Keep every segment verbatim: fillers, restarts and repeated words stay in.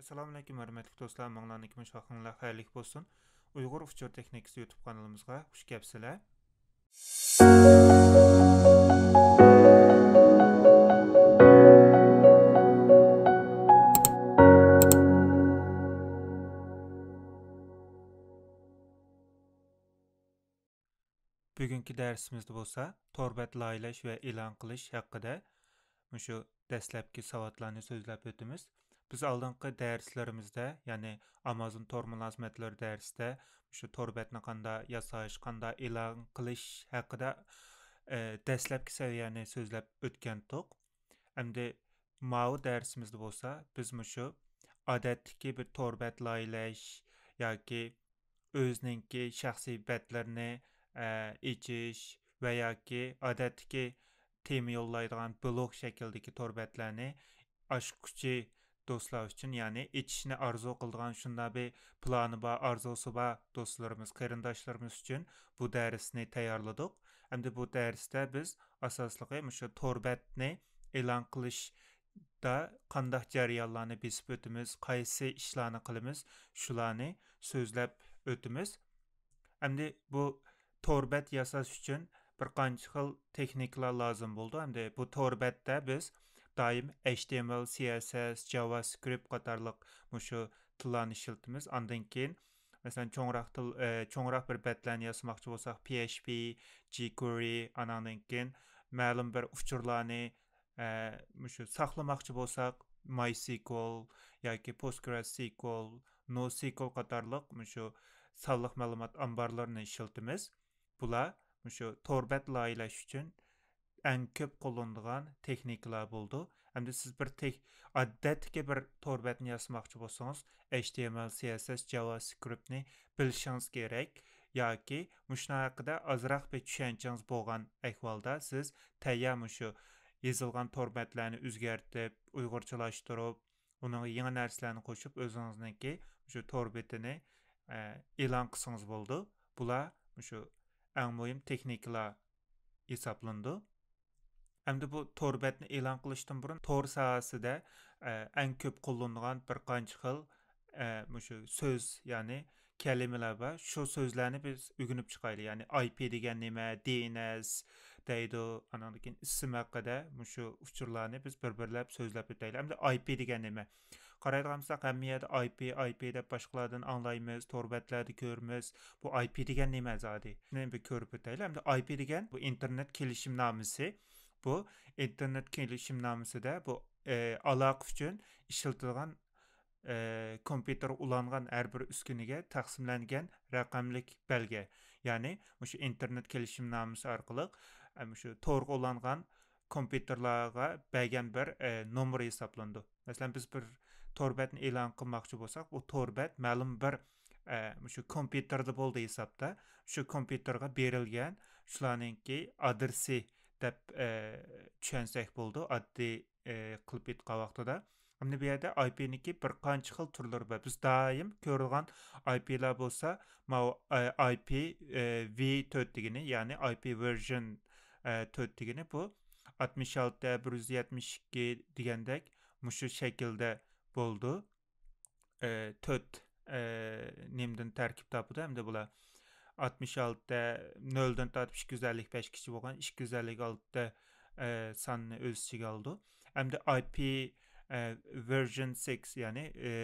ئەسسالامۇئەلەيكۇم، ھۆرمەتلىك دوستلار، ماڭلارنىڭكى مۇشۇ ۋاقتىڭلار خەيرلىك بولسۇن. ئۇيغۇر ئۇچۇر تېخنىكىسى يۇتۇب قانىلىمىزغا خۇش كەپسىلەر. بۈگۈنكى دەرسىمىزدە بولسا تور بەت لايىھەلەش ۋە ئېلان قىلىش ھەققىدە مۇشۇ دەسلەپكى ساۋاتلارنى سۆزلەپ ئۆتىمىز. بىز ئالدىنقى دەرسلىرىمىزدە، يەنى ئامازون تور مۇلازىمەتلىرى دەرسىدە مۇشۇ تور بەتنى قانداق ياساش، قانداق ئېلان قىلىش ھەققىدە، ئە، دەسلەپكى سەۋىيەنى سۆزلەپ ئۆتكەنتۇق. ئەمدى ماۋۇ دەرسىمىزدە بولسا بىز مۇشۇ ئادەتتىكى بىر تور بەت لايىھەلەش ياكى ئۆزىنىڭكى شەخسىي بەتلىرىنى، ئە، ئېچىش ۋە ياكى ئادەتتىكى تېما يوللايدىغان بىلوگ شەكلىدىكى تور بەتلەرنى ئاچقۇچى دوستلار ئۈچۈن، يەنى ئېچىشنى ئارزۇ قىلىدىغان شۇنداق بىر پىلانى بار، ئارزۇسى بار دوستلىرىمىز، قېرىنداشلىرىمىز ئۈچۈن بۇ دەرسنى تەييارلىدۇق. ئەمدى بۇ دەرستە بىز ئاساسلىقى مۇشۇ تور بەتنى ئېلان قىلىشتا قانداق جەريانلارنى بېسىپ ئۆتىمىز، قايسى ئىشلارنى قىلىمىز، شۇلارنى سۆزلەپ ئۆتىمىز. ئەمدى بۇ تور بەت ياساش ئۈچۈن بىر قانچە خىل تېخنىكىلار لازىم بولىدۇ. ئەمدى بۇ تور بەتتە بىز دائىم H T M L، C S S، JavaScript قاتارلىق مۇشۇ تىللارنى ئىشلىتىمىز. ئاندىن كېيىن، مەسىلەن، چوڭراق تىل، ئە، چوڭراق بىر بەتلەرنى ياسىماقچى بولساق، P H P، jQuery، ئاناندىن كېيىن مەلۇم بىر ئۇچۇرلارنى، ئە، مۇشۇ ساقلىماقچى بولساق، MySQL ياكى PostgreSQL، NoSQL قاتارلىق مۇشۇ سانلىق مەلۇمات ئامبارلىرىنى ئىشلىتىمىز. بۇلار مۇشۇ تور بەت لايىھەلەش ئۈچۈن ئەڭ كۆپ قوللىنىدىغان تېخنىكىلار بولىدۇ. ئەمدى سىز بىر تېخ-، ئادەتتىكى بىر تور بەتنى ياسىماقچى بولسىڭىز، H T M L، C S S، JavaScriptنى بىلىشىڭىز كېرەك. ياكى مۇشۇنىڭ ھەققىدە ئازراق بىر چۈشەنچىڭىز بولغان ئەھۋالدا سىز تەييار مۇشۇ يېزىلغان تور بەتلەرنى ئۆزگەرتىپ، ئۇيغۇرچىلاشتۇرۇپ، ئۇنىڭغا يېڭى نەرسىلەرنى قوشۇپ، ئۆزىڭىزنىڭكى مۇشۇ تور بېتىنى، ئە، ئېلان قىلسىڭىز بولىدۇ. بۇلار مۇشۇ ئەڭ مۇھىم تېخنىكىلار ھېسابلىنىدۇ. ئەمدى بۇ تور بەتنى ئېلان قىلىشتىن بۇرۇن تور ساھەسىدە، ئە، ئەڭ كۆپ قوللىنىدىغان بىر قانچە خىل، ئە، مۇشۇ سۆز، يەنى كەلىمىلەر بار. شۇ سۆزلەرنى بىز ئۆگىنىپ چىقايلى. يەنى I P دېگەن نېمە، D N S دەيدۇ. ئانىڭدىن كېيىن ئىسىم ھەققىدە مۇشۇ ئۇچۇرلارنى بىز بىر-بىرلەپ سۆزلەپ ئۆتەيلى. ئەمدى I P دېگەن نېمە؟ قارايدىغان بولساق، ھەممە يەردە I P، I P دەپ باشقىلاردىن ئاڭلايمىز، تور بەتلەردە كۆرىمىز. بۇ I P دېگەن نېمە زادى؟ شۇنى بىر كۆرۈپ ئۆتەيلى. ئەمدى I P دېگەن بۇ ئىنتېرنېت كېلىشىمنامىسى. بۇ ئىنتېرنېت كېلىشىمنامىسىدە بۇ، ئە، ئالاقە ئۈچۈن ئىشلىتىدىغان، ئە، كومپيۇتېر ئۇلانغان ھەر بىر ئۈسكۈنىگە تەقسىملەنگەن رەقەملىك بەلگە. يەنى مۇشۇ ئىنتېرنېت كېلىشىمنامىسى ئارقىلىق، ئە، مۇشۇ تورغا ئۇلانغان كومپيۇتېرلارغا بەرگەن بىر، ئە، نومۇر ھېسابلىنىدۇ. مەسىلەن، بىز بىر تور بەتنى ئېلان قىلماقچى بولساق، ئۇ تور بەت مەلۇم بىر، ئە، مۇشۇ كومپيۇتېردا بولدى ھېسابتا. شۇ كومپيۇتېرغا بېرىلگەن شۇلارنىڭكى ئادرېسى دەپ، ئە، چۈشەنسەك بولىدۇ، ئاددىي، ئە، قىلىپ ئېيتقان ۋاقتىدا. ئەمدى بۇ يەردە I P نىڭكى بىر قانچە خىل تۈرلىرى بار. بىز دائىم كۆرىدىغان I P لار بولسا، ماۋۇ، ئە، I P، ئە، V تۆت دېگىنى، يەنى I P version، ئە، تۆت دېگىنى بۇ ئاتمىش ئالتە، بىر يۈز يەتمىش ئىككى دېگەندەك مۇشۇ شەكىلدە بولىدۇ. ئە، تۆت، ئە، نېمىدىن تەركىب تاپىدۇ ئەمدى بۇلار؟ ئاتمىش ئالتە، نۆلدىن تارتىپ ئىككى يۈز ئەللىك بەشكىچە بولغان ئىككى يۈز ئەللىك ئالتە، ئە، ساننى ئۆز ئىچىگە ئالىدۇ. ئەمدى I P، ئە، version six، يەنى، ئە،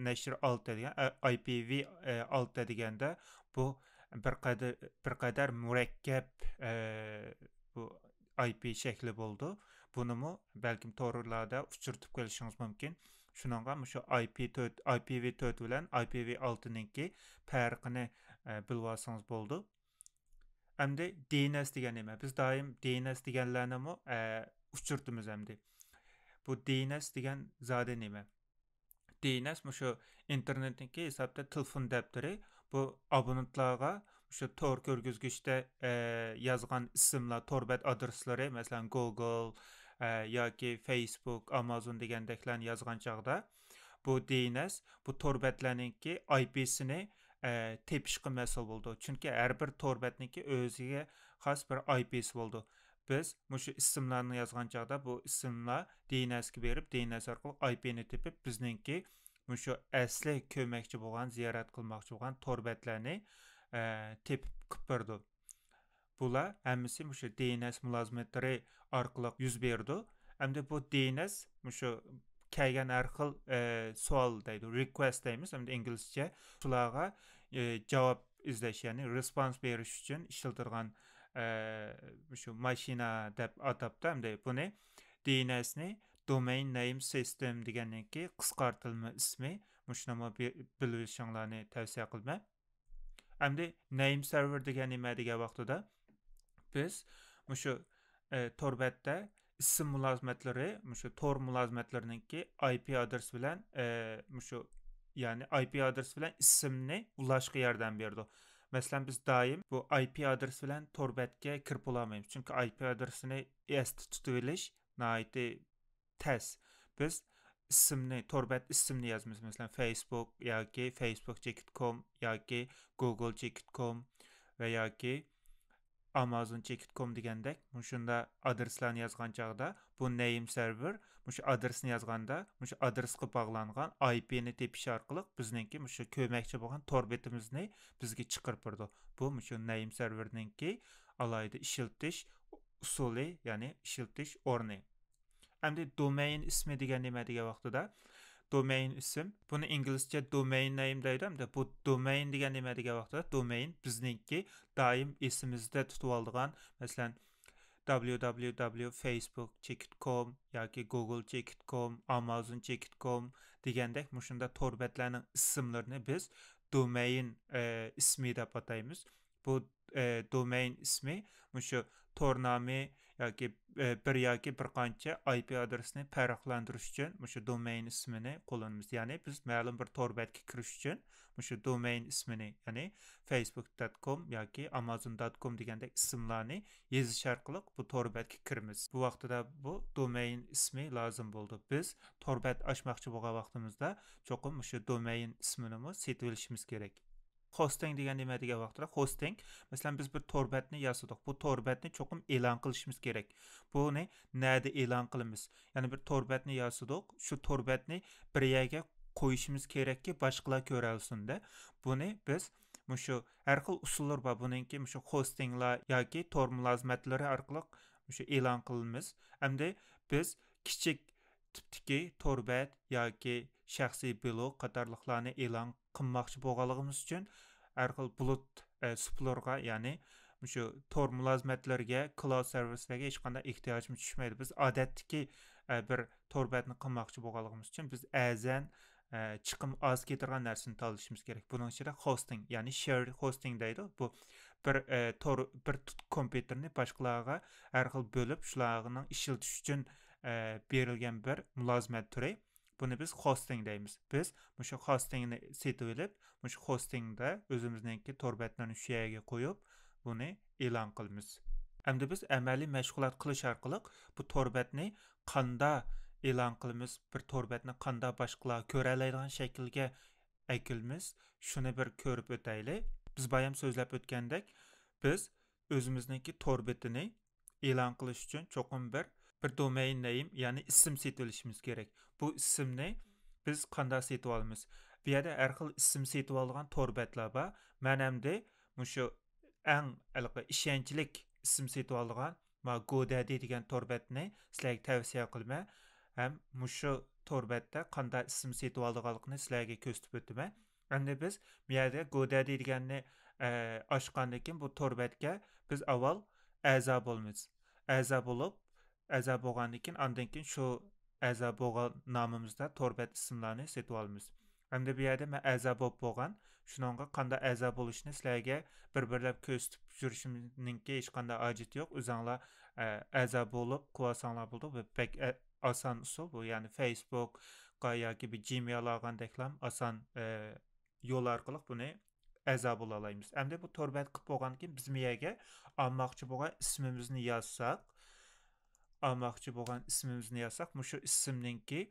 نەشر ئالتە دېگەن، ئە، I P V، ئە، ئالتە دېگەندە بۇ بىر قەدەر، بىر قەدەر مۇرەككەپ، ئە، بۇ I P شەكلى بولىدۇ. بۇنىمۇ بەلكىم تورلاردا ئۇچرىتىپ قېلىشىڭىز مۇمكىن. شۇنىڭغا مۇشۇ I P تۆت، I P V تۆت بىلەن I P V ئالتىنىڭكى پەرقىنى، ئە، بىلىۋالسىڭىز بولىدۇ. ئەمدى D N S دېگەن نېمە؟ بىز دائىم D N S دېگەنلەرنىمۇ، ئە، ئۇچرىتىمىز ئەمدى. بۇ D N S دېگەن زادى نېمە؟ D N S مۇشۇ ئىنتېرنېتنىڭكى ھېسابتا تېلېفون دەپتىرى. بۇ ئابونېنتلارغا مۇشۇ تور كىرگۈزگۈچتە، ئە، يازغان ئىسىملار، تور بەت ئادرېسلىرى، مەسىلەن، گوگل، ئە، ياكى فېيسبۇك، ئامازون دېگەندەكلەرنى يازغان چاغدا، بۇ D N S بۇ تور بەتلەرنىڭكى I P سىنى، ئە، تېپىشقا مەسئۇل بولىدۇ. چۈنكى ھەر بىر تور بەتنىڭكى ئۆزىگە خاس بىر I P سى بولىدۇ. بىز مۇشۇ ئىسىملارنى يازغان چاغدا بۇ ئىسىملار D N S كە بېرىپ، D N S ئارقىلىق I P نى تېپىپ، بىزنىڭكى مۇشۇ ئەسلى كۆرمەكچى بولغان، زىيارەت قىلماقچى بولغان تور بەتلەرنى، ئە، تېپىپ قىلىپ بېرىدۇ. بۇلار ھەممىسى مۇشۇ دى ئېن ئېس مۇلازىمەتلىرى ئارقىلىق يۈز بېرىدۇ. ئەمدى بۇ دى ئېن ئېس مۇشۇ كەلگەن ھەر خىل، ئە، سوئال دەيدۇ، رىكۋېست دەيمىز، ئەمدى ئىنگلىزچە. شۇلارغا، ئە، جاۋاب ئىزدەش، يەنى رېسپونس بېرىش ئۈچۈن ئىشلىتىدىغان، ئە، مۇشۇ ماشىنا دەپ ئاتاپتۇ. ئەمدى بۇنى دى ئېن ئېس نى دومەين نەيم سىستېم دېگەننىڭكى قىسقارتىلما ئىسمى. مۇشۇنىمۇ بى-، بىلىۋېلىشىڭلارنى تەۋسىيە قىلىمەن. ئەمدى نەيم سېرۋېر دېگەن نېمە دېگەن ۋاقتىدا، بىز مۇشۇ، ئە، تور بەتتە ئىسىم مۇلازىمەتلىرى، مۇشۇ تور مۇلازىمەتلىرىنىڭكى ئاي پى ئادرېسى بىلەن، ئە، مۇشۇ، يەنى ئاي پى ئادرېسى بىلەن ئىسىمنى ئۇلاشقا ياردەم بېرىدۇ. مەسىلەن، بىز دائىم بۇ ئاي پى ئادرېسى بىلەن تور بەتكە كىرىپ بولالمايمىز، چۈنكى ئاي پى ئادرېسىنى ئەستە تۇتۇۋېلىش ناھايىتى تەس. بىز ئىسىمنى، تور بەت ئىسمىنى يازىمىز. مەسىلەن، فېيسبۇك ياكى فېيسبۇك چېكىت كوم ياكى گۇگل چېكىت كوم ۋە ياكى ئامازون چېكىت كوم دېگەندەك مۇشۇنداق ئادرېسلارنى يازغان چاغدا بۇ نەيم سېرۋېر مۇشۇ ئادرېسنى يازغاندا مۇشۇ ئادرېسقا باغلانغان ئاي پىنى تېپىش ئارقىلىق بىزنىڭكى مۇشۇ كۆرمەكچى بولغان تور بېتىمىزنى بىزگە چىقىرىپ بېرىدۇ. بۇ مۇشۇ نەيم سېرۋېرنىڭكى ئالاھىدە ئىشلىتىش ئۇسۇلى، يەنى ئىشلىتىش ئورنى. ئەمدى دومەين ئىسمى دېگەن نېمە دېگەن ۋاقتىدا، دومەين ئىسىم، بۇنى ئىنگلىزچە دومەين نەيم دەيدۇ. ئەمدى بۇ دومەين دېگەن نېمە دېگەن ۋاقتىدا، دومەين بىزنىڭكى دائىم ئېسىمىزدە تۇتۇۋالىدىغان، مەسىلەن، دابليۇ دابليۇ دابليۇ فېيسبۇك چېكىت كوم ياكى گۇگل چېكىت كوم، ئامازون چېكىت كوم دېگەندەك مۇشۇنداق تور بەتلەرنىڭ ئىسىملىرىنى بىز دومەين، ئە، ئىسمى دەپ ئاتايمىز. بۇ، ئە، دومەين ئىسمى مۇشۇ تور نامى ياكى، ئە، بىر ياكى بىر قانچە ئاي پى ئادرېسنى پەرقلەندۈرۈش ئۈچۈن مۇشۇ دومەين ئىسمىنى قوللىنىمىز. يەنى بىز مەلۇم بىر تور بەتكە كىرىش ئۈچۈن مۇشۇ دومەين ئىسمىنى، يەنى فېيسبۇك دوت كوم ياكى ئامازون دوت كوم دېگەندەك ئىسىملارنى يېزىش ئارقىلىق بۇ تور بەتكە كىرىمىز. بۇ ۋاقتىدا بۇ دومەين ئىسمى لازىم بولىدۇ. بىز تور بەت ئاچماقچى بولغان ۋاقتىمىزدا چوقۇم مۇشۇ دومەين ئىسمىنىمۇ سېتىۋېلىشىمىز كېرەك. خوستىڭ دېگەن نېمە دېگەن ۋاقتىدا، خوستىڭ، مەسىلەن، بىز بىر تور بەتنى ياسىدۇق. بۇ تور بەتنى چوقۇم ئېلان قىلىشىمىز كېرەك. بۇنى نەدە ئېلان قىلىمىز؟ يەنى بىر تور بەتنى ياسىدۇق، شۇ تور بەتنى بىر يەرگە قويۇشىمىز كېرەككى، باشقىلار كۆرەلىسۇن دە. بۇنى بىز مۇشۇ ھەر خىل ئۇسۇللار بار. بۇنىڭكى مۇشۇ خوستىڭلار ياكى تور مۇلازىمەتلىرى ئارقىلىق مۇشۇ ئېلان قىلىمىز. ئەمدى بىز كىچىك تىپتىكى تور بەت ياكى شەخسىي بىلوگ قاتارلىقلارنى ئېلان قىلماقچى بولغانلىقىمىز ئۈچۈن ھەر خىل بۇلۇت، ئە، سۇپىلىرىغا، يەنى مۇشۇ تور مۇلازىمەتلىرىگە، كلاود سېرۋىسلەرگە ھېچقانداق ئېھتىياجىمىز چۈشمەيدۇ. بىز ئادەتتىكى، ئە، بىر تور بەتنى قىلماقچى بولغانلىقىمىز ئۈچۈن بىز ئەرزان، ئە، چىقىم ئاز كېتىدىغان نەرسىنى تاللىشىمىز كېرەك. بۇنىڭ ئىچىدە خوستىڭ، يەنى شېرد خوستىڭ دەيدۇ. بۇ بىر، ئە، تور، بىر تۇت كومپيۇتېرنى باشقىلارغا ھەر خىل بۆلۈپ، شۇلارنىڭ ئىشلىتىش ئۈچۈن، ئە، بېرىلگەن بىر مۇلازىمەت تۈرى. بۇنى بىز خوستىڭ دەيمىز. بىز مۇشۇ خوستىڭنى سېتىۋېلىپ، مۇشۇ خوستىڭدا ئۆزىمىزنىڭكى تور بەتلىرىنى شۇ يەرگە قويۇپ، بۇنى ئېلان قىلىمىز. ئەمدى بىز ئەمەلىي مەشغۇلات قىلىش ئارقىلىق بۇ تور بەتنى قاندا ئېلان قىلىمىز، بىر تور بەتنى قاندا باشقىلار كۆرەلەيدىغان شەكىلگە ئەكېلىمىز، شۇنى بىر كۆرۈپ ئۆتەيلى. بىز بايام سۆزلەپ ئۆتكەندەك، بىز ئۆزىمىزنىڭكى تور بېتىنى ئېلان قىلىش ئۈچۈن چوقۇم بىر، بىر دومەين نەيم، يەنى ئىسىم سېتىۋېلىشىمىز كېرەك. بۇ ئىسىمنى بىز قانداق سېتىۋالىمىز؟ بۇ يەردە ھەر خىل ئىسىم سېتىۋالىدىغان تور بەتلەر بار. مەن ئەمدى مۇشۇ ئەڭ ھېلىقى ئىشەنچلىك ئىسىم سېتىۋالىدىغان ما گودەدى دېگەن تور بەتنى سىلەرگە تەۋسىيە قىلىمەن. ھەم مۇشۇ تور بەتتە قانداق ئىسىم سېتىۋالىدىغانلىقىنى سىلەرگە كۆرسىتىپ ئۆتىمەن. ئەمدى بىز بۇ يەردە گودەدى دېگەننى، ئە، ئاچقاندىن كېيىن بۇ تور بەتكە بىز ئاۋۋال ئەزا بولىمىز. ئەزا بولۇپ، ئەزا بولغاندىن كېيىن، ئاندىن كېيىن شۇ ئەزا بولغان نامىمىزدا تور بەت ئىسىملارنى سېتىۋالىمىز. ئەمدى بۇ يەردە مەن ئەزا بولۇپ بولغان، شۇنىڭغا قانداق ئەزا بولۇشنى سىلەرگە بىر-بىرلەپ كۆرسىتىپ يۈرۈشۈمنىڭكى ھېچقانداق ھاجىتى يوق. ئۆزۈڭلار، ئە، ئەزا بولۇپ قويۇۋالساڭلار بولىدۇ. بۇ بەك، ئە، ئاسان ئۇسۇل بۇ. يەنى فېيسبۇكقا ياكى بىر جىمېيل ئالغاندەكلا ئاسان، ئە، يول ئارقىلىق بۇنى ئەزا بولالايمىز. ئەمدى بۇ تور بەت قىلىپ بولغاندىن كېيىن بىز بۇ يەرگە ئالماقچى بولغان ئىسمىمىزنى يازساق، ئالماقچى بولغان ئىسمىمىزنى يازساق، مۇشۇ ئىسىمنىڭكى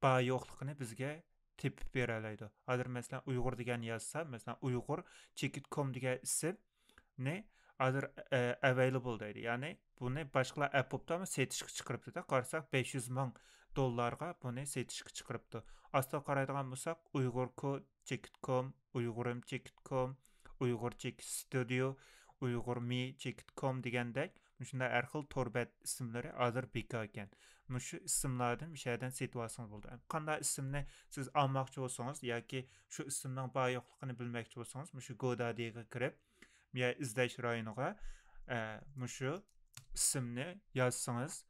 بار يوقلۇقىنى بىزگە تېپىپ بېرەلەيدۇ. ھازىر مەسىلەن ئۇيغۇر دېگەن يازسا، مەسىلەن ئۇيغۇر چېكىت كوم دېگەن ئىسىمنى ھازىر، ئە، ئەۋەيلىبىل دەيدۇ. يەنى بۇنى باشقىلار ئەپ بوپتۇ، ئەمما سېتىشقا چىقىرىپتۇ-دە. قارىساق بەش يۈز مىڭ دوللارغا بۇنى سېتىشقا چىقىرىپتۇ. ئاستىغا قارايدىغان بولساق، ئۇيغۇر چېكىت كوم، ئۇيغۇرۇم چېكىت كوم، ئۇيغۇر چېكىت ستۇدىيو، ئۇيغۇر مى چېكىت كوم دېگەندەك، مۇشۇنداق ھەر خىل تور بەت ئىسىملىرى ھازىر بىكار ئىكەن. مۇشۇ ئىسىملاردىن مۇشۇ يەردىن سېتىۋالسىڭىز بولىدۇ. قانداق ئىسىمنى سىز ئالماقچى بولسىڭىز ياكى شۇ ئىسىمنىڭ بار يوقلۇقىنى بىلمەكچى بولسىڭىز، مۇشۇ گودادىغا كىرىپ، يا ئىزدەش رايونىغا، ئە، مۇشۇ ئىسىمنى يازسىڭىز،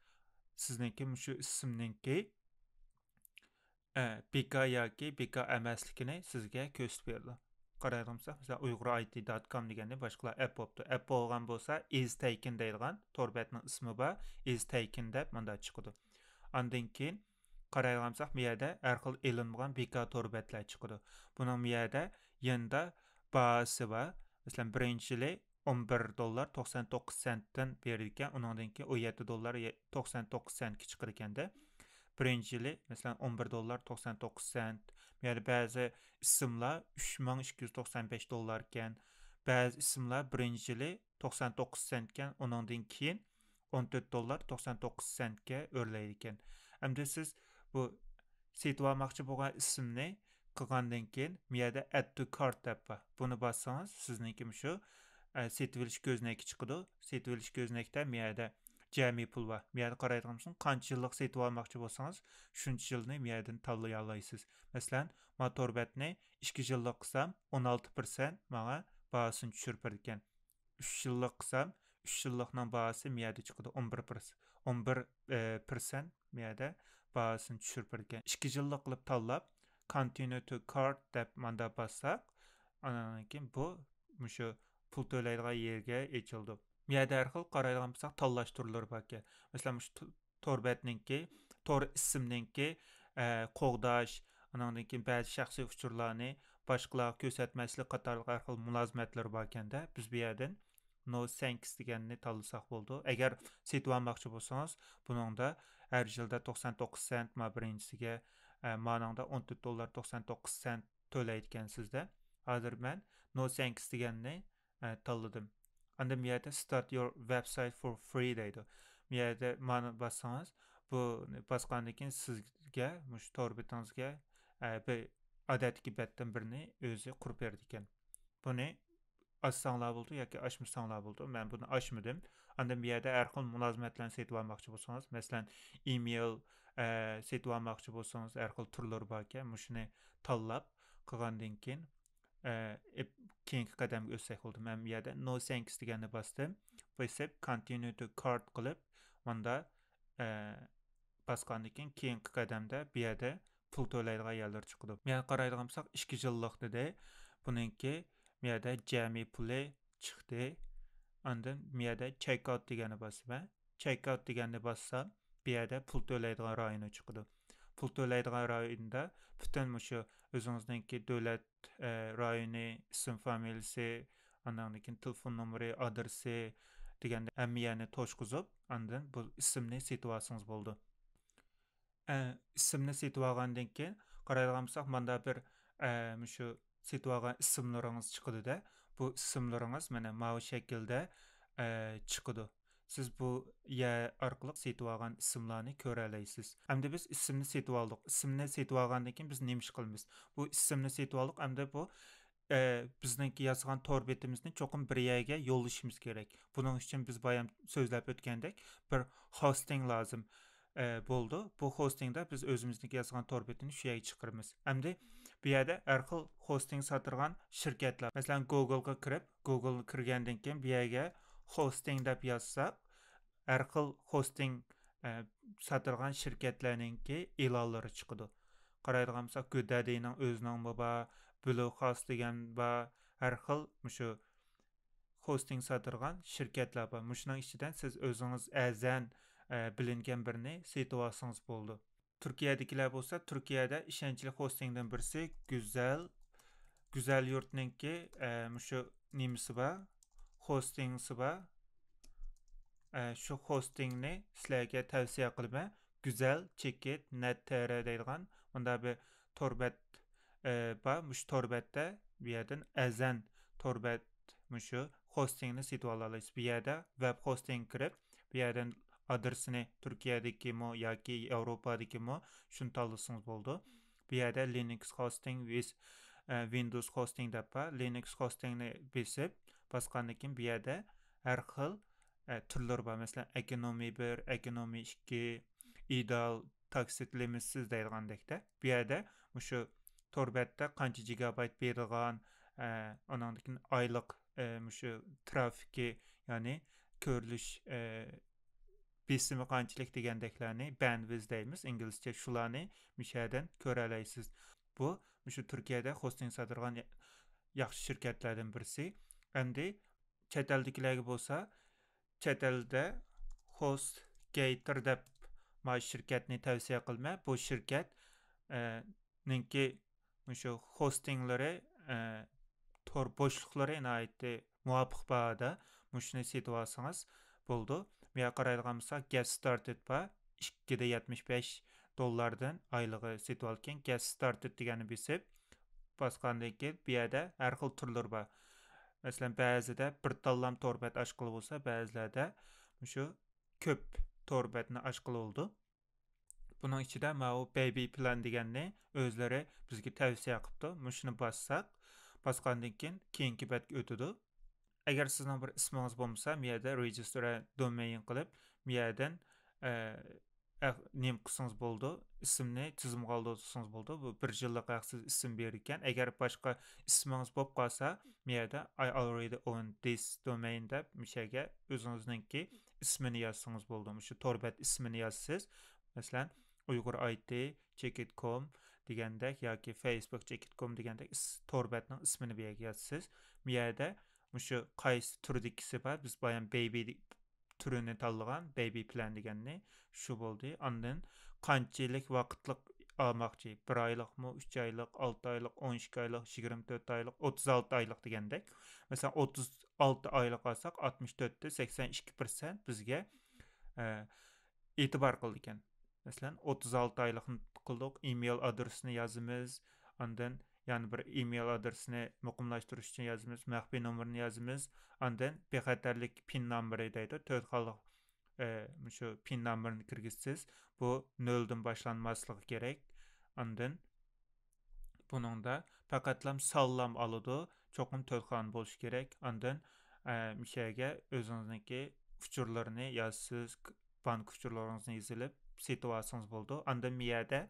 سىزنىڭكى مۇشۇ ئىسىمنىڭكى، ئە، بىكار ياكى بىكار ئەمەسلىكىنى سىزگە كۆرسىتىپ بېرىدۇ. قارايدىغان بولساق، مەسىلەن، ئۇيغۇر ئاي تى دات كوم دېگەننى باشقىلار ئەپ بوپتۇ. ئەپ بولغان بولسا، ئىز تەيكىن دەيدىغان تور بەتنىڭ ئىسمى بار، ئىز تەيكىن دەپ مۇنداق چىقىدۇ. ئاندىن كېيىن قارايدىغان بولساق، بۇ يەردە ھەر خىل ئېلىنمىغان بىكار تور بەتلەر چىقىدۇ. بۇنىڭ بۇ يەردە يېنىدا باھاسى بار. مەسىلەن، بىرىنچى يىلى ئون بىر دوللار توقسان توققۇز سېنتتىن بېرىدىكەن، ئۇنىڭدىن كېيىن ئون يەتتە دوللار توقسان توققۇز سېنتكە چىقىدىكەندە. بىرىنچى يىلى، مەسىلەن، ئون بىر دوللار توقسان توققۇز سېنت. بۇ يەردە بەزى ئىسىملار ئۈچ مىڭ ئىككى يۈز توقسان بەش دوللاركەن. بەزى ئىسىملار بىرىنچى يىلى توقسان توققۇز سېنتكەن، ئۇنىڭدىن كېيىن ئون تۆت دوللار توقسان توققۇز سېنتكە ئۆرلەيدىكەن. ئەمدى سىز بۇ سېتىۋالماقچى بولغان ئىسىمنى قىلغاندىن كېيىن، بۇ يەردە ئەد تۇ كارت دەپ بار. بۇنى باسسىڭىز، سىزنىڭكى مۇشۇ، ئە، سېتىۋېلىش كۆزنەكى چىقىدۇ. سېتىۋېلىش كۆزنەكتە بۇ يەردە جەمئىي پۇل بار. بۇ يەردە قارايدىغان بولساڭ، قانچە يىللىق سېتىۋالماقچى بولسىڭىز، شۇنچە يىلنى بۇ يەردىن تاللىيالايسىز. مەسىلەن، ما تور بەتنى ئىككى يىللىق قىلسام، ئون ئالتە پىرسەنت ماڭا باھاسىنى چۈشۈرۈپ بېرىدىكەن. ئۈچ يىللىق قىلسام، ئۈچ يىللىقنىڭ باھاسى مۇ يەردە چىقىدۇ، ئون بىر پىرسەنت، ئون بىر، ئە، پىرسەنت مۇ يەردە باھاسىنى چۈشۈرۈپ بېرىدىكەن. ئىككى يىللىق قىلىپ تاللاپ، كونتىنيۇ تۇ كارت دەپ ماندا باسساق، ئاندىن كېيىن بۇ مۇشۇ پۇل تۆلەيدىغان يەرگە ئېچىلىدۇ. بۇ يەردە ھەر خىل قارايدىغان بولساق، تاللاش تۈرلىرى باركەن. مەسىلەن، مۇشۇ تور بەتنىڭكى، تور ئىسىمنىڭكى، ئە، قوغداش، ئانىڭدىن كېيىن بەزى شەخسىي ئۇچۇرلارنى باشقىلارغا كۆرسەتمەسلىك قاتارلىق ھەر خىل مۇلازىمەتلىرى باركەندە، بىز بۇ يەردىن نو سەنكس دېگەننى تاللىساق بولىدۇ. ئەگەر سېتىۋالماقچى بولسىڭىز، بۇنىڭدا ھەر يىلدا توقسان توققۇز سېنت ما بىرىنچىسىگە، ئە، مانىڭدا ئون تۆت دوللار توقسان توققۇز سېنت تۆلەيدىكەنسىزدە. ھازىر مەن نو سەنكس دېگەننى ئە، تاللىدىم. ئاندىن بۇ يەردە start your website for free دەيدۇ. بۇ يەردە مانا باسسىڭىز، بۇ باسقاندىن كېيىن سىزگە مۇشۇ تور بېتىڭىزگە، ئە، بىر ئادەتتىكى بەتتىن بىرنى ئۆزى قۇرۇپ بېرىدىكەن. بۇنى ئاچساڭلار بولىدۇ ياكى ئاچمىساڭلار بولىدۇ. مەن بۇنى ئاچمىدىم. ئاندىن بۇ يەردە ھەر خىل مۇلازىمەتلەرنى سېتىۋالماقچى بولسىڭىز، مەسىلەن، ئىمېيل، ئە، سېتىۋالماقچى بولسىڭىز، ھەر خىل تۈرلىرى باركەن، مۇشۇنى تاللاپ قىلغاندىن كېيىن، ئە، ئېپ-، كېيىنكى قەدەمگە ئۆتسەك بولىدۇ. مەن بۇ يەردە نو سەنكس دېگەننى باستىم. بېسىپ continue to cart قىلىپ، ماندا، ئە، باسقاندىن كېيىن كېيىنكى قەدەمدە بۇ يەردە پۇل تۆلەيدىغان يەرلەر چىقىدۇ. بۇ يەرگە قارايدىغان بولساق، ئىككى يىللىق دېدى. بۇنىڭكى بۇ يەردە جەمئىي پۇلى چىقتى. ئاندىن بۇ يەردە چېك ئاۋت دېگەننى باسىمەن. چېك ئاۋت دېگەننى باسسام، بۇ يەردە پۇل تۆلەيدىغان رايونى چىقىدۇ. پۇل تۆلەيدىغان رايوندا پۈتۈن مۇشۇ ئۆزىڭىزنىڭكى دۆلەت، ئە، رايونى، ئىسىم فامىلىسى، ئاندىن كېيىن تېلېفون نومۇرى، ئادرېسى دېگەندە ھەممە يەرنى توشقۇزۇپ، ئاندىن بۇ ئىسىمنى سېتىۋالسىڭىز بولىدۇ. ئە، ئىسىمنى سېتىۋالغاندىن كېيىن قارايدىغان بولساق، ماندا بىر، ئە، مۇشۇ سېتىۋالغان ئىسىملىرىڭىز چىقىدۇ-دە. بۇ ئىسىملىرىڭىز مانا ماۋۇ شەكىلدە، ئە، چىقىدۇ. سىز بۇ يەر ئارقىلىق سېتىۋالغان ئىسىملارنى كۆرەلەيسىز. ئەمدى بىز ئىسىمنى سېتىۋالدۇق. ئىسىمنى سېتىۋالغاندىن كېيىن بىز نېمە ئىش قىلىمىز؟ بۇ ئىسىمنى سېتىۋالدۇق، ئەمدى بۇ، ئە، بىزنىڭكى ياسىغان تور بېتىمىزنى چوقۇم بىر يەرگە يوللىشىمىز كېرەك. بۇنىڭ ئۈچۈن بىز بايام سۆزلەپ ئۆتكەندەك بىر خوستىڭ لازىم. ئە، بولىدۇ. بۇ خوستىڭدا بىز ئۆزىمىزنىڭكى ياسىغان تور بېتىنى شۇ يەرگە چىقىرىمىز. ئەمدى بۇ يەردە ھەر خىل خوستىڭ ساتىدىغان شىركەتلەر. مەسىلەن، گوگلغا كىرىپ، گوگلغا كىرگەندىن كېيىن بۇ يەرگە خوستىڭ دەپ يازساق، ھەر خىل خوستىڭ، ئە، ساتىدىغان شىركەتلەرنىڭكى ئېلانلىرى چىقىدۇ. قارايدىغان بولساق، گودادىنىڭ ئۆزىنىڭمۇ بار، بلۇخاست دېگەن بار، ھەر خىل مۇشۇ خوستىڭ ساتىدىغان شىركەتلەر بار. مۇشۇنىڭ ئىچىدىن سىز ئۆزىڭىز ئەرزان، ئە، بىلىنگەن بىرنى سېتىۋالسىڭىز بولىدۇ. تۈركىيەدىكىلەر بولسا، تۈركىيەدە ئىشەنچلىك خوستىڭدىن بىرسى گۈزەل، گۈزەل يۇرتنىڭكى، ئە، مۇشۇ نېمىسى بار، خوستىڭسى بار. ئە، شۇ خوستىڭنى سىلەرگە تەۋسىيە قىلىمەن. گۈزەل چېكىت نەت تىر دەيدىغان مۇنداق بىر تور بەت، ئە، بار. مۇشۇ تور بەتتە بۇ يەردىن ئەرزان تور بەت مۇشۇ خوستىڭنى سېتىۋالالايسىز. بۇ يەردە ۋېب خوستىڭ كىرىپ، بۇ يەردىن ئادرېسىنى تۈركىيەدىكىمۇ ياكى ياۋروپادىكىمۇ، شۇنى تاللىسىڭىز بولىدۇ. بۇ يەردە لىنكس خوستىنگ، ۋىس-، ئە، ۋىندوز خوستىنگ دەپ بار. لىنكس خوستىنگنى بېسىپ، باسقاندىن كېيىن بۇ يەردە ھەر خىل، ئە، تۈرلىرى بار. مەسىلەن، ئېكونومى بىر، ئېكونومى ئىككى، ئىدېئال، تاكسىت لىمىتسىز دەيدىغاندەكتە. بۇ يەردە مۇشۇ تور بەتتە قانچە گىگابايت بېرىدىغان، ئە، ئانىڭدىن كېيىن ئايلىق، ئە، مۇشۇ ترافىكى، يەنى كۆرۈلۈش، ئە، بېسىمى قانچىلىك دېگەندەكلەرنى، بەندۋىدت دەيمىز ئىنگلىزچە، شۇلارنى مۇشۇ يەردىن كۆرەلەيسىز. بۇ مۇشۇ تۈركىيەدە خوستىنگ ساتىدىغان يا-، ياخشى شىركەتلەردىن بىرسى. ئەمدى چەت ئەلدىكىلەرگە بولسا، چەت ئەلدە خوست گەيتىر دەپ ما شىركەتنى تەۋسىيە قىلىمەن. بۇ شىركەت، ئە، نىڭكى مۇشۇ خوستىنگلىرى، ئە، تور بوشلۇقلىرى ناھايىتى مۇۋاپىق باھادا، مۇشۇنى سېتىۋالسىڭىز بولىدۇ. بۇ يەرگە قارايدىغان بولساق، گەت ستارتېد بار، ئىككى دە يەتمىش بەش دوللاردىن ئايلىقى سېتىۋالىدىكەن. گەت ستارتېد دېگەننى بېسىپ، باسقاندىن كېيىن بۇ يەردە ھەر خىل تۈرلىرى بار. مەسىلەن، بەزىدە بىر تاللام تور بەت ئاچقىلى بولسا، بەزىلەردە مۇشۇ كۆپ تور بەتنى ئاچقىلى بولىدۇ. بۇنىڭ ئىچىدە ماۋۇ بەيبى پىلان دېگەننى ئۆزلىرى بىزگە تەۋسىيە قىپتۇ. مۇشۇنى باسساق، باسقاندىن كېيىن كېيىنكى بەتكە ئۆتىدۇ. ئەگەر سىزنىڭ بىر ئىسمىڭىز بولمىسا، مۇ يەردە رېجىستر دومەين قىلىپ، مۇ يەردىن، ئە، ئە، نېمە قىلسىڭىز بولىدۇ، ئىسىمنى تىزىمغا ئالدۇرسىڭىز بولىدۇ. بۇ بىر يىللىق ھەقسىز ئىسىم بېرىدىكەن. ئەگەر باشقا ئىسمىڭىز بولۇپ قالسا، مۇ يەردە «I already own this domain» دەپ مۇشۇ يەرگە ئۆزىڭىزنىڭكى ئىسمىنى يازسىڭىز بولىدۇ. مۇشۇ تور بەت ئىسمىنى يازىسىز. مەسىلەن، ئۇيغۇر ئاي تى چېكىت كوم دېگەندەك ياكى فېيسبۇك چېكىت كوم دېگەندەك ئىس-، تور بەتنىڭ ئىسمىنى بۇ يەرگە يازىسىز. بۇ يەردە مۇشۇ قايسى تۈردىكىسى بار، بىز بايام بەيبى تۈرىنى تاللىغان، بەيبى پىلان دېگەننى، شۇ بولدى. ئاندىن قانچىلىك ۋاقىتلىق ئالماقچى؟ بىر ئايلىقمۇ، ئۈچ ئايلىق، ئالتە ئايلىق، ئون ئىككى ئايلىق، يىگىرمە تۆت ئايلىق، ئوتتۇز ئالتە ئايلىق دېگەندەك. مەسىلەن، ئوتتۇز ئالتە ئايلىق ئالساق، ئاتمىش تۆتتە سەكسەن ئىككى پىرسەنت بىزگە، ئە، ئېتىبار قىلىدىكەن. مەسىلەن، ئوتتۇز ئالتە ئايلىقنى قىلدۇق، ئىمېيل ئادرېسىنى يازىمىز، ئاندىن يەنە بىر ئىمېيل ئادرېسىنى مۇقىملاشتۇرۇش ئۈچۈن يازىمىز، مەخپىي نومۇرىنى يازىمىز، ئاندىن بىخەتەرلىك پىن نومۇرى دەيدۇ، تۆت خانىلىق، ئە، مۇشۇ پىن نومۇرىنى كىرگۈزىسىز. بۇ نۆلدىن باشلانماسلىقى كېرەك. ئاندىن بۇنىڭدا پەقەتلەم سانلام ئالىدۇ، چوقۇم تۆت خانا بولۇشى كېرەك. ئاندىن، ئە، مۇشۇ يەرگە ئۆزىڭىزنىڭكى ئۇچۇرلىرىنى يازىسىز، بانكا ئۇچۇرلىرىڭىزنى يېزىلىپ سېتىۋالسىڭىز بولىدۇ. ئاندىن بۇ يەردە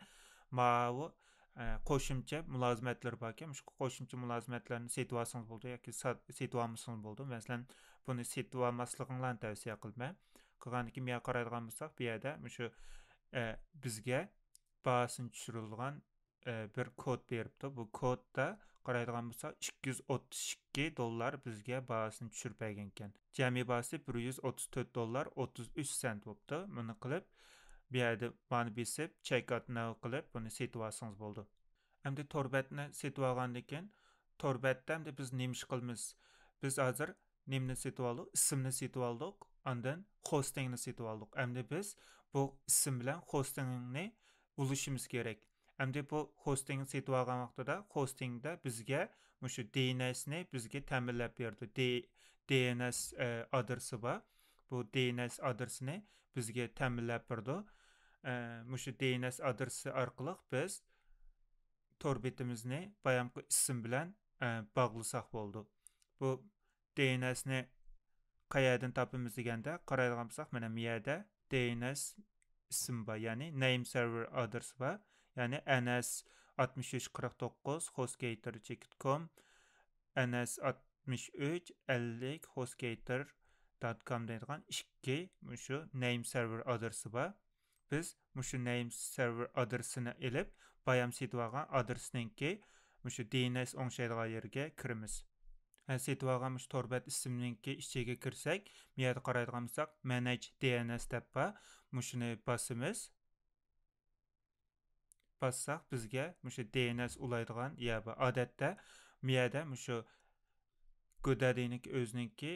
ماۋۇ، ئە، قوشۇمچە مۇلازىمەتلىرى باركەن، مۇشۇ قوشۇمچە مۇلازىمەتلەرنى سېتىۋالسىڭىز بولىدۇ ياكى سات-، سېتىۋالمىسىڭىز بولىدۇ. مەسىلەن، بۇنى سېتىۋالماسلىقىڭلارنى تەۋسىيە قىلىمەن. قىلغاندىن كېيىن بۇ يەرگە قارايدىغان بولساق، بۇ يەردە مۇشۇ، ئە، بىزگە باھاسىنى چۈشۈرىدىغان، ئە، بىر كود بېرىپتۇ. بۇ كودتا قارايدىغان بولساق، ئىككى يۈز ئوتتۇز ئىككى دوللار بىزگە باھاسىنى چۈشۈرۈپ بەرگەنىكەن. جەمئىي باھاسى بىر يۈز ئوتتۇز تۆت دوللار ئوتتۇز ئۈچ سېنت بوپتۇ. بۇنى قىلىپ، بۇ يەردە مانا بېسىپ، چېك ئاۋت ناۋ قىلىپ، بۇنى سېتىۋالسىڭىز بولىدۇ. ئەمدى تور بەتنى سېتىۋالغاندىن كېيىن، تور بەتتە ئەمدى بىز نېمە ئىش قىلىمىز؟ بىز ھازىر نېمىنى سېتىۋالدۇق؟ ئىسىمنى سېتىۋالدۇق، ئاندىن خوستىنگنى سېتىۋالدۇق. ئەمدى بىز بۇ ئىسىم بىلەن خوستىنگنى بولۇشىمىز كېرەك. ئەمدى بۇ خوستىنگنى سېتىۋالغان ۋاقتىدا خوستىنگدا بىزگە مۇشۇ دى ئېن ئېس نى بىزگە تەمىنلەپ بېرىدۇ. دى-، دى ئېن ئېس، ئە، ئادرېسى بار. بۇ دى ئېن ئېس ئادرېسىنى بىزگە تەمىنلەپ بېرىدۇ. ئە، مۇشۇ دى ئېن ئېس ئادرېسى ئارقىلىق بىز تور بېتىمىزنى بايامقى ئىسىم بىلەن، ئە، باغلىساق بولىدۇ. بۇ دى ئېن ئېس نى قەيەردىن تاپىمىز دېگەندە، قارايدىغان بولساق، مانا بۇ يەردە دى ئېن ئېس ئىسىم بار، يەنى نەيم سېرۋېر ئادرېسى بار، يەنى ئېن ئېس ئاتمىش ئۈچ قىرىق توققۇز خوستگەيتەر چېكىت كوم، ئېن ئېس ئاتمىش ئۈچ ئەللىك خوستگەيتەر دات كام دەيدىغان ئىككى مۇشۇ نەيم سېرۋېر ئادرېسى بار. بىز مۇشۇ نەيم سېرۋېر ئادرېسىنى ئېلىپ، بايام سېتىۋالغان ئادرېسنىڭكى مۇشۇ دى ئېن ئېس ئوڭشايدىغان يېرىگە كىرىمىز. ھە، سېتىۋالغان مۇشۇ تور بەت ئىسمىنىڭكى ئىچىگە كىرسەك، بۇ يەردە قارايدىغان بولساق، مانېج دى ئېن ئېس دەپ بار. مۇشۇنى باسىمىز. باسساق، بىزگە مۇشۇ دى ئېن ئېس ئۇلايدىغان يەر بار. ئادەتتە، بۇ يەردە مۇشۇ گودادىنىڭكى ئۆزىنىڭكى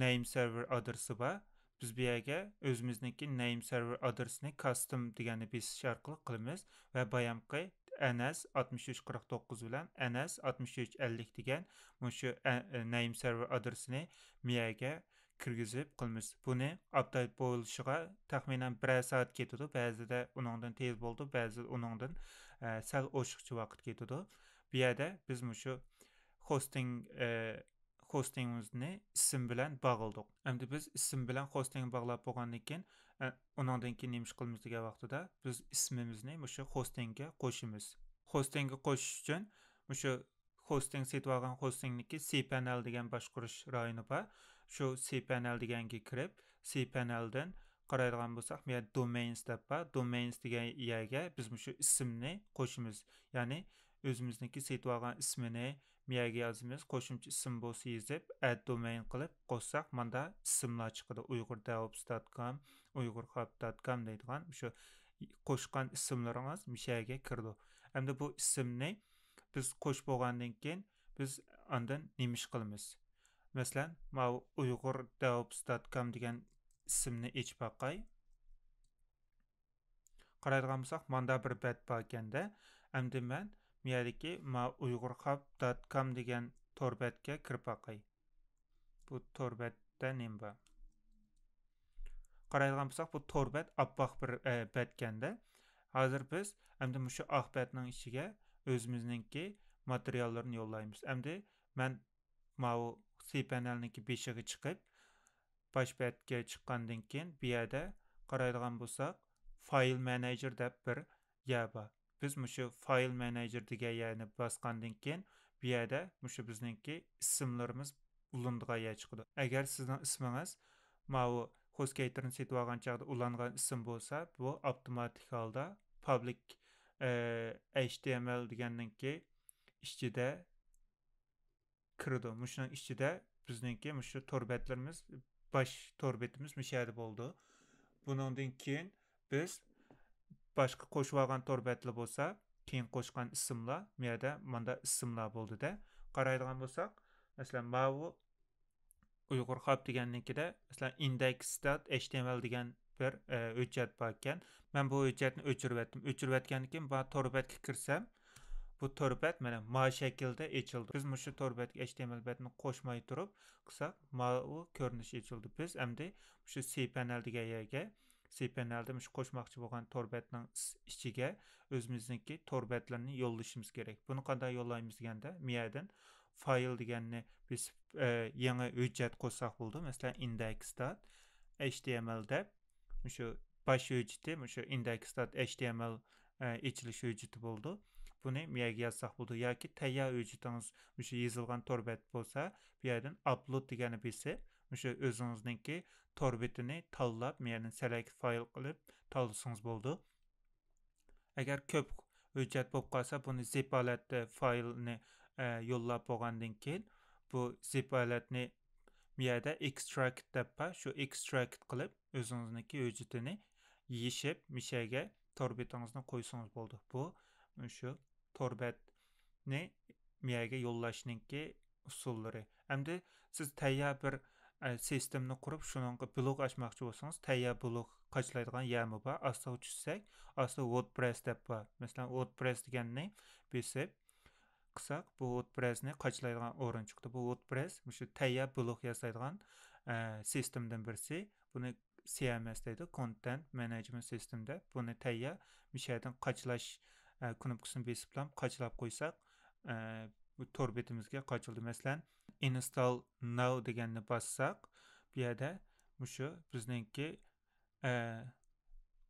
نەيم سېرۋېر ئادرېسى بار. بىز بۇ يەرگە ئۆزىمىزنىڭكى نەيم سېرۋېر ئادرېسىنى كاستوم دېگەننى بېسىش ئارقىلىق قىلىمىز ۋە بايامقى ئېن ئېس ئاتمىش ئۈچ قىرىق توققۇز بىلەن ئېن ئېس ئاتمىش ئۈچ ئەللىك دېگەن مۇشۇ ئە-، نەيم سېرۋېر ئادرېسىنى بۇ يەرگە كىرگۈزۈپ قىلىمىز. بۇنى ئاپدېيت بولۇشىغا تەخمىنەن بىرەر سائەت كېتىدۇ. بەزىدە ئۇنىڭدىن تېز بولىدۇ، بەزىدە ئۇنىڭدىن، ئە، سەل ئوشۇقچە ۋاقىت كېتىدۇ. بۇ يەردە بىز مۇشۇ خوستىڭ، ئە، خوستىڭىمىزنى ئىسىم بىلەن باغلىدۇق. ئەمدى بىز ئىسىم بىلەن خوستىڭنى باغلاپ بولغاندىن كېيىن، ئە، ئۇنىڭدىن كېيىن نېمە ئىش قىلىمىز دېگەن ۋاقتىدا، بىز ئىسمىمىزنى مۇشۇ خوستىڭگە قوشىمىز. خوستىڭگە قوشۇش ئۈچۈن مۇشۇ خوستىڭ سېتىۋالغان خوستىڭنىڭكى سىپەنئەل دېگەن باشقۇرۇش رايونى بار. شۇ سىپەنئەل دېگەنگە كىرىپ، سىپەنئەلدىن قارايدىغان بولساق، بۇ يەردە دومەينس دەپ بار. دومەينس دېگەن يەرگە بىز مۇشۇ ئىسىمنى قوشىمىز. يەنى ئۆزىمىزنىڭكى سېتىۋالغان ئىسمىنى مۇ يەرگە يازىمىز. قوشۇمچە ئىسىم بولسا يېزىپ، ئەت دومەين قىلىپ قوشساق، ماندا ئىسىملار چىقىدۇ. ئۇيغۇر دېۋوپس دوت كوم، ئۇيغۇر خاب دوت كوم دەيدىغان شۇ قوشقان ئىسىملىرىڭىز مۇشۇ يەرگە كىرىدۇ. ئەمدى بۇ ئىسىمنى بىز قوشۇپ بولغاندىن كېيىن، بىز ئاندىن نېمە ئىش قىلىمىز؟ مەسىلەن، ماۋۇ ئۇيغۇر دېۋوپس دوت كوم دېگەن ئىسىمنى ئېچىپ باقاي. قارايدىغان بولساق، ماندا بىر بەت بار ئىكەندە. ئەمدى مەن مۇ يەردىكى ما ئۇيغۇر خاب دوت كوم دېگەن تور بەتكە كىرىپ باقاي. بۇ تور بەتتە نېمە بار؟ قارايدىغان بولساق، بۇ تور بەت ئاپئاق بىر، ئە، بەتكەندە. ھازىر بىز ئەمدى مۇشۇ ئاق بەتنىڭ ئىچىگە ئۆزىمىزنىڭكى ماتېرىياللىرىنى يوللايمىز. ئەمدى مەن ماۋۇ سىپەنئەلنىڭكى بېشىغا چىقىپ، باش بەتكە چىققاندىن كېيىن، بۇ يەردە قارايدىغان بولساق، فايل مېنېجېر دەپ بىر يەر بار. بىز مۇشۇ فايل مېنېجېر دېگەن يەرنى باسقاندىن كېيىن، بۇ يەردە مۇشۇ بىزنىڭكى ئىسىملىرىمىز ئۇلىنىدىغان يەر چىقىدۇ. ئەگەر سىزنىڭ ئىسمىڭىز ماۋۇ خوستگەيتىرنى سېتىۋالغان چاغدا ئۇلانغان ئىسىم بولسا، بۇ ئاپتوماتىك ھالدا پابلىك، ئە، ئەيچ تى ئېم ئېل دېگەننىڭكى ئىچىدە كىرىدۇ. مۇشۇنىڭ ئىچىدە بىزنىڭكى مۇشۇ تور بەتلىرىمىز، باش تور بېتىمىز مۇشۇ يەردە بولىدۇ. بۇنىڭدىن كېيىن بىز باشقا قوشۇۋالغان تور بەتلەر بولسا، كېيىن قوشقان ئىسىملار، بۇ يەردە ماندا ئىسىملار بولدى-دە. قارايدىغان بولساق، مەسىلەن، ماۋۇ ئۇيغۇر خاب دېگەننىڭكىدە، مەسىلەن، ئىندېكس دوت ئەيچ تى ئېم ئېل دېگەن بىر، ئە، ھۆججەت بار ئىكەن. مەن بۇ ھۆججەتنى ئۆچۈرۈۋەتتىم. ئۆچۈرۈۋەتكەندىن كېيىن، بۇ تور بەتكە كىرسەم، بۇ تور بەت مانا ما شەكىلدە ئېچىلدى. بىز مۇشۇ تور بەتكە ئەيچ تى ئېم ئېل بەتنى قوشماي تۇرۇپ قىلساق، ماۋۇ كۆرۈنۈش ئېچىلدى. بىز ئەمدى مۇشۇ سىپەنئەل دېگەن يەرگە، سىپەنئەلدە مۇشۇ قوشماقچى بولغان تور بەتنىڭ ئىس-، ئىچىگە ئۆزىمىزنىڭكى تور بەتلىرىنى يوللىشىمىز كېرەك. بۇنى قانداق يوللايمىز دېگەندە، مۇ يەردىن فايل دېگەننى بېسىپ، ئە، يېڭى ھۆججەت قوشساق بولىدۇ. مەسىلەن، ئىندېكس دوت ئەيچ تى ئېم ئېل دەپ، مۇشۇ باش ھۆججىتى، مۇشۇ ئىندېكس دوت ئەيچ تى ئېم ئېل، ئە، ئېچىلىش ھۆججىتى بولىدۇ. بۇنى مۇ يەرگە يازساق بولىدۇ. ياكى تەييار ھۆججىتىڭىز مۇشۇ يېزىلغان تور بەت بولسا، بۇ يەردىن ئاپلود دېگەننى بېسىپ، مۇشۇ ئۆزىڭىزنىڭكى تور بېتىنى تاللاپ، مۇ يەردىن سېلېكت فايل قىلىپ تاللىسىڭىز بولىدۇ. ئەگەر كۆپ ھۆججەت بولۇپ قالسا، بۇنى زىپ ھالەتتە فايلنى، ئە، يوللاپ بولغاندىن كېيىن، بۇ زىپ ھالەتنى بۇ يەردە ئېكستراكت دەپ بار، شۇ ئېكستراكت قىلىپ، ئۆزىڭىزنىڭكى ھۆججىتىنى يېشىپ، مۇشەگە تور بېتىڭىزنى قويسىڭىز بولىدۇ. بۇ شۇ تور بەتنى مۇ يەرگە يوللاشنىڭكى ئۇسۇللىرى. ئەمدى سىز تەييار بىر، ئە، سىستېمىنى قۇرۇپ، شۇنىڭغا بلوگ ئاچماقچى بولسىڭىز، تەييار بلوگ قاچىلايدىغان يەرمۇ بار. ئاستىغا چۈشسەك، ئاستىدا ۋوردپرېس دەپ بار. مەسىلەن، ۋوردپرېس دېگەننى بېسىپ قىلساق، بۇ ۋوردپرېسنى قاچىلايدىغان ئورۇن چىقتى. بۇ ۋوردپرېس مۇشۇ تەييار بلوگ ياسايدىغان، ئە، سىستېمدىن بىرسى. بۇنى سى ئېم ئېس دەيدۇ، كونتېنت مانېجمېنت سىستېم دەپ. بۇنى تەييار مۇشۇ يەردىن قاچىلاش، ئە، كۇنۇپكىسىنى بېسىپلا قاچىلاپ قويساق، ئە، بۇ تور بېتىمىزگە قاچىلىدۇ. مەسىلەن، ئىنستال ناۋ دېگەننى باسساق، بۇ يەردە مۇشۇ بىزنىڭكى، ئە،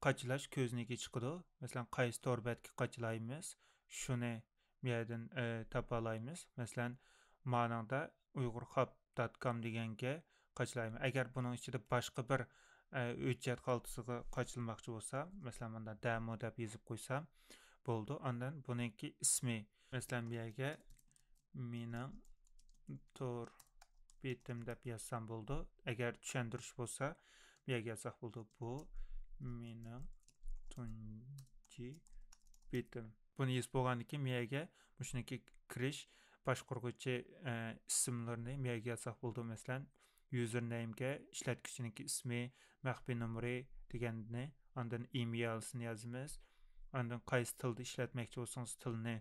قاچىلاش كۆزنىكى چىقىدۇ. مەسىلەن، قايسى تور بەتكە قاچىلايمىز، شۇنى بۇ يەردىن، ئە، تاپالايمىز. مەسىلەن، مانىڭدا ئۇيغۇر خاب دوت كوم دېگەنگە قاچىلايمەن. ئەگەر بۇنىڭ ئىچىدە باشقا بىر، ئە، ھۆججەت خالتىسىغا قاچىلىماقچى بولسا، مەسىلەن، مۇندا دەمو دەپ يېزىپ قويسام بولىدۇ. ئاندىن بۇنىڭكى ئىسمى، مەسىلەن، بۇ يەرگە مېنىڭ تور بېتىم دەپ يازسام بولىدۇ. ئەگەر چۈشەندۈرۈش بولسا، بۇ يەرگە يازساق بولىدۇ. بۇ مېنىڭ تۇنجى بېتىم. بۇنى يېزىپ بولغاندىن كېيىن، بۇ يەرگە مۇشۇنىڭكى كىرىش باشقۇرغۇچى، ئە، ئىسىملىرىنى بۇ يەرگە يازساق بولىدۇ. مەسىلەن، يۇزېرنېيمگە ئىشلەتكۈچىنىڭكى ئىسمى، مەخپىي نومۇرى دېگەننى، ئاندىن ئېمېيلسىنى يازىمىز. ئاندىن قايسى تىلدا ئىشلەتمەكچى بولسىڭىز، تىلنى،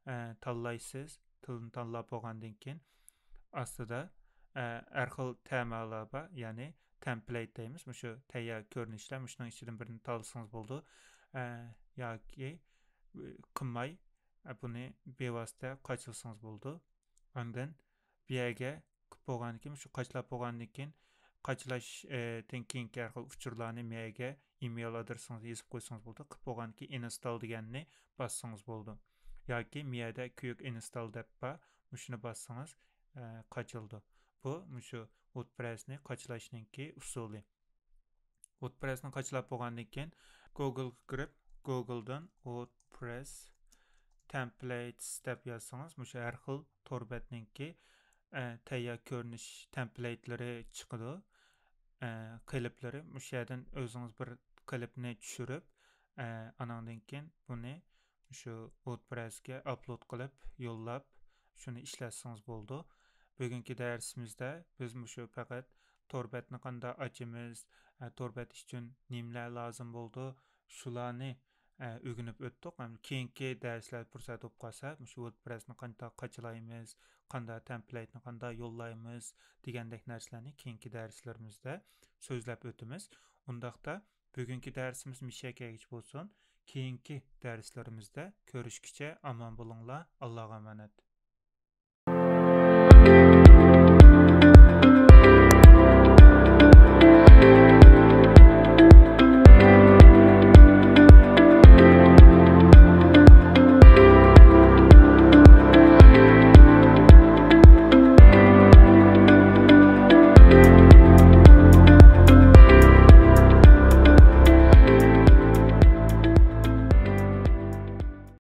ئە، تاللايسىز. تىلنى تاللاپ بولغاندىن كېيىن، ئاستىدا، ئە، ھەر خىل تېمالار بار، يەنى تېمپلەيت دەيمىز. مۇشۇ تەييار كۆرۈنۈشلەر، مۇشۇنىڭ ئىچىدىن بىرىنى تاللىسىڭىز بولىدۇ. ئە، ياكى، ئە، قىلماي، ئە، بۇنى بىۋاسىتە قاچىلىسىڭىز بولىدۇ. ئاندىن بۇ يەرگە قىلىپ بولغاندىن كېيىن، مۇشۇ قاچىلاپ بولغاندىن كېيىن، قاچىلاش، ئە، تىن كېيىنكى ھەر خىل ئۇچۇرلارنى بۇ يەرگە ئىمېيل ئادرېسىڭىزنى يېزىپ قويسىڭىز بولىدۇ. قىلىپ بولغاندىن كېيىن ئىنستال دېگەننى باسسىڭىز بولىدۇ. ياكى بۇ يەردە كۇيىك ئىنستال دەپ بار، مۇشۇنى باسسىڭىز، ئە، قاچىلىدۇ. بۇ مۇشۇ ۋوردپرېسنى قاچىلاشنىڭكى ئۇسۇلى. ۋوردپرېسنى قاچىلاپ بولغاندىن كېيىن، گوگلغا كىرىپ، گوگلدىن ۋوردپرېس تېمپلەيتس دەپ يازسىڭىز، مۇشۇ ھەر خىل تور بەتنىڭكى، ئە، تەييار كۆرۈنۈش تېمپلەيتلىرى چىقىدۇ. ئە، قېلىپلىرى. مۇشۇ يەردىن ئۆزىڭىز بىر قېلىپنى چۈشۈرۈپ، ئە، ئاناندىن كېيىن بۇنى شۇ ۋوردپرېسكە ئاپلود قىلىپ يوللاپ، شۇنى ئىشلەتسىڭىز بولىدۇ. بۈگۈنكى دەرسىمىزدە بىز مۇشۇ پەقەت تور بەتنى قانداق ئاچىمىز، ئە، تور بەت ئۈچۈن نېمىلەر لازىم بولىدۇ، شۇلارنى، ئە، ئۆگىنىپ ئۆتتۇق. ھەم كېيىنكى دەرسلەر پۇرسەت بولۇپ قالسا، مۇشۇ ۋوردپرېسنى قانداق قاچىلايمىز، قانداق تېمپلەيتنى قانداق يوللايمىز دېگەندەك نەرسىلەرنى كېيىنكى دەرسلىرىمىزدە سۆزلەپ ئۆتىمىز. ئۇنداقتا بۈگۈنكى دەرسىمىز مۇشۇ يەرگىچە بولسۇن. كېيىنكى دەرسلىرىمىزدە كۆرۈشكىچە ئامان بولۇڭلار. ئاللاغا ئامانەت.